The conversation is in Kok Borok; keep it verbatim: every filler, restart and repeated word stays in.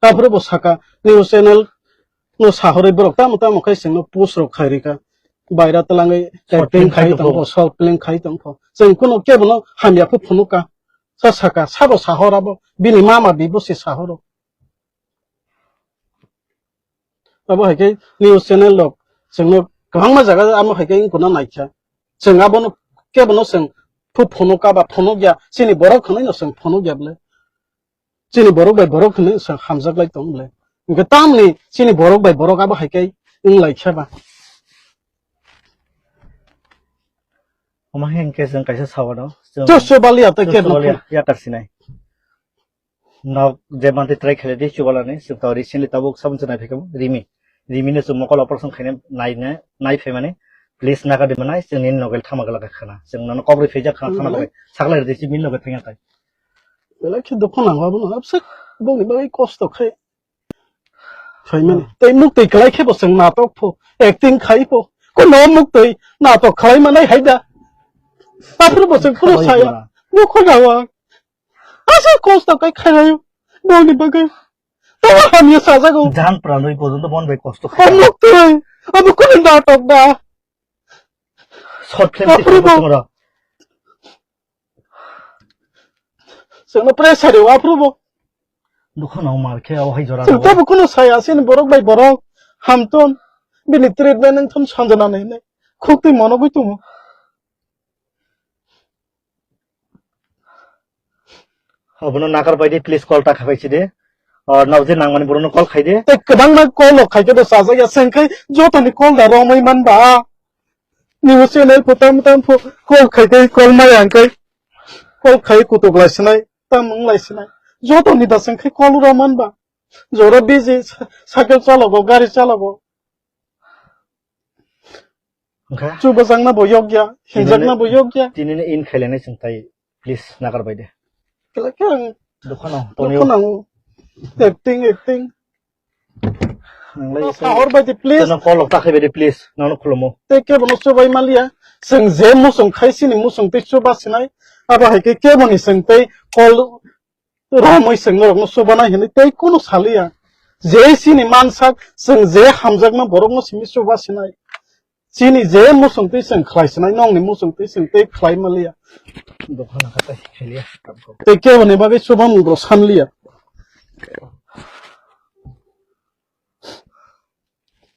Aphuru bo saka, news channel no sahorwi borok tamo tamo khai chwngno post rok khai rika. Baira twlangwi short film khai tongpho, short film khai tongpho. Chwng kuno kebono hamya phu phunuka. Sa saka, sabo sahor abo, bini mama bibo se sahoro. Abo hai khe news channel rok chwngno kwbangma jaga amo hai khe wngkuna naikha. Chwng abono kebono chwng phu phunuka ba phunukya, chini borok hwnwi no chwng phunukya bwle. Chini borok bai borok hwnwi chwng hamjak lai tong bwle. Hwnkhe tamni chini borok bai borok abo hai khe wng lai khe ba. Omo hai hwnkhe chwng kaisa sawano. Chwng Chwng chwng baliya tei chwng khe chwng baliya, yakar sinai. Nok je mantwi try khaile di chubalani, chwng to recently tabuk sabun chwng naiphaikha Rimi. Rimi no chwng mokol operation khaina naina, naiphaimani, please nakardi manai, chwng nini nogo thama glak khana. Chwng nono kok rwi phaijak khana, thana bagwi. Saklai rwdi, chini nogo thangya tai. Belai khe dukhu nango abono, abse bongni bagwi kosto khai. Phaimani. Tei muktwi kwlai khe bo chwng natok pho, acting khai pho. Kuno muktwi natok khlai manai hai da. Aphuru bo chwng kuno saya. Dukhu nango. Asa kosto kai khairayo. Boni bagwi. Tawa hamya sajago. Jan pranwi porjonto bon bai kosto khai. Amuk twi. Amuk kuno natok da. Short film ti kosto mara. Sengno pressure wa aprubo. Dukhan ang mar khe o hai jora. Sengta bukuno saya sin borok bai borok. Hamton. Bini treatment ang thon sanjana nai nai. Khuk twi mono gwi tumo. Obono nakar bai di, please call ta khabai si de. O, nao je nangmani borokno call khai de. Tei kwbangma call rok khai khe bo chajak ya, chwng khai jotoni call da romwi man ba. Nini channel pho tam tam pho call khai khai call maya hwn khai. Call khai kutuk lai sinai, tam wng lai sinai. Jotoni da chwng khai call ro man ba. Jora busy, sa-, cycle chalogo, gari chalogo. Wngkha? Chubajakna bo yokya, hinjakna bo yokya. Tinini in khailani chwng tai, please, nagar bai de. Kela khe ang Dokhano, Tonio. Dokhano ang acting, acting. Ang lai sahor bai de, please. Teno call ta khai bai de, please. Nono khulumo. Tei kebono chubai maliya. Chwng je muchung khai sini muchung tei chuba sinai. Abo hai khe keboni chwng tei call romwi chwng norokno chubanai hinwi tei kunu saliya. Je chini mansak, chwng je hamjakma borokno simi chuba sinai. Chini je muchung twi chwng khlai sinai, nongni muchung twi chwng tei khlai maliya. Dokhano kha tei kheliya. Tei keboni bagwi chubamung rok sanliya.